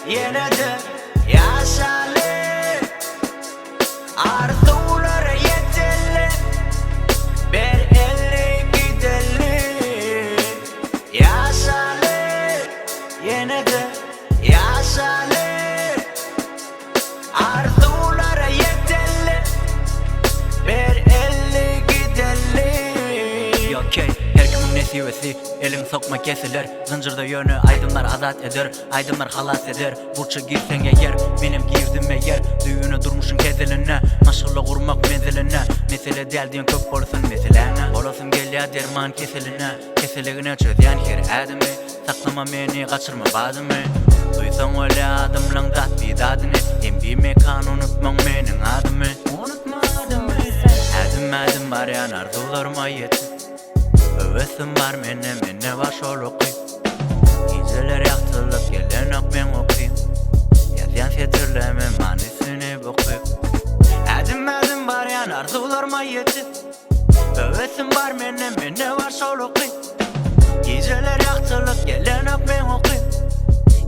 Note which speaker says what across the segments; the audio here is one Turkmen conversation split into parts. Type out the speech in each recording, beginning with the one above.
Speaker 1: Ýene-de ýaşaly Arzuwlara ýeteli Ber elli gideli Ýaşaly Ýene-de ýaşaly Arzuwlara ýeteli Ber elli gideli.
Speaker 2: Ýokey, her kimiň nesibesi, eliň sokma kesiler, Zynjyrda ýöne aýdymlar azat eder, Aýdymlar halas eder, Burça girseň eger, menem girdim eger, Düýbüne durmuşyň heziline, Maşgala gurmak menziline, Mesele däl diýen köp bolsun meseläňe, Bolasym gelýär derman keseline, Keseligine çözýän her ädimi, Saklama meni, gaçyrma badymy, Duýsaň welä adamlaň dat bidadyny, Hem bimekan unutmaň meniň adymy, Unutma adymy. Ädim-ädim barýan arzuwlaryma ýetip. Höwesim bar mende, mende bar şol ukyp. Gijeler ýagtylyp gelenok meň ukym. Ýazýan setirlerime manysyny bukyp. Ädim-ädim barýan arzuwlaryma ýetip. Höwesim bar mende, mende bar şol ukyp. Gijeler ýagtylyp gelenok meň ukym.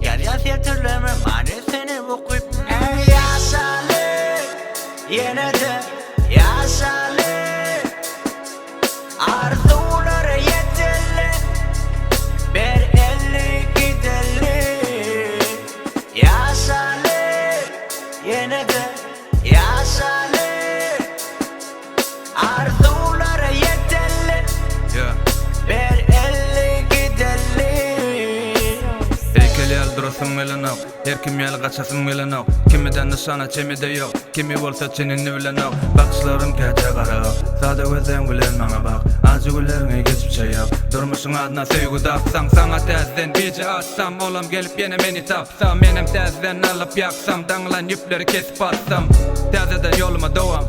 Speaker 2: Ýazýan setirlerime manysyny bukyp.
Speaker 1: Eý ýaşaly, ýene-de ýaşaly. Arzuwlara ýeteli, ber elli gideli. Ýaşaly, ýene-de ýaşaly. Arzuwlara ýeteli, ber elli gideli.
Speaker 3: Heýkel ýaly durasym gelenok, Her kim ýaly gaçasym gelenok. Kimiden nyşana çemi-de ýok, Kimi bolsa çenini bilenok. Bakyşlarym käte gara, Sada gözleň bilen maňa bak. Ajy günleriňi geçip çaýap, Durmuşyň adyna söýgi daksaň. Saňa täzeden bije atsam, Olam gelip ýene meni tapsa. Menem täzeden alyp ýaksam, Daňylan ýüpleri kesip atsam. Täzeden ýoluma dowam,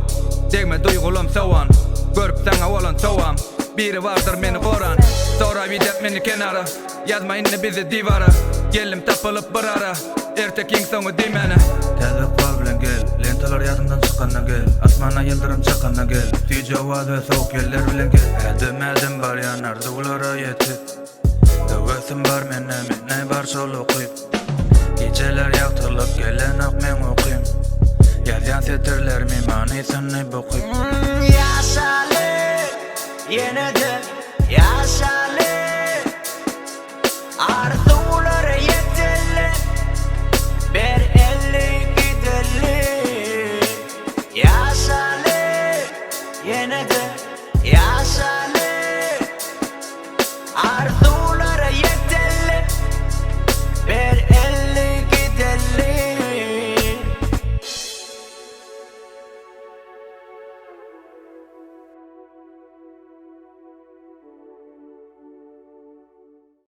Speaker 3: Degme duýgulam sowan. Görüp saňa bolan towam, Biri bardyr meni goran. Sorap idep meni kenara. Ýazma indi bizi diwara Geldim tapylyp bir ara Ertekiň soňy diýmäne. Täze ykbal bilen gel, Lentalar ýadymdan çykanda gel, Asmanda ýyldyrym çakanda gel, Süýji owaz we sowuk ýeller bilen gel. Ädim-ädim barýan arzuwlara ýetip, Höwesim bar mende, mende bar şol ukyp. Gijeler ýagtylyp gelenok meň ukym, Ýazýan setirlerimi manysyny bukyp.
Speaker 1: Ýaşaly! Ýene-de ýaşaly, Arzuwlara ýeteli, Ber elli gideli. Ýaşaly, ýene-de ýaşaly.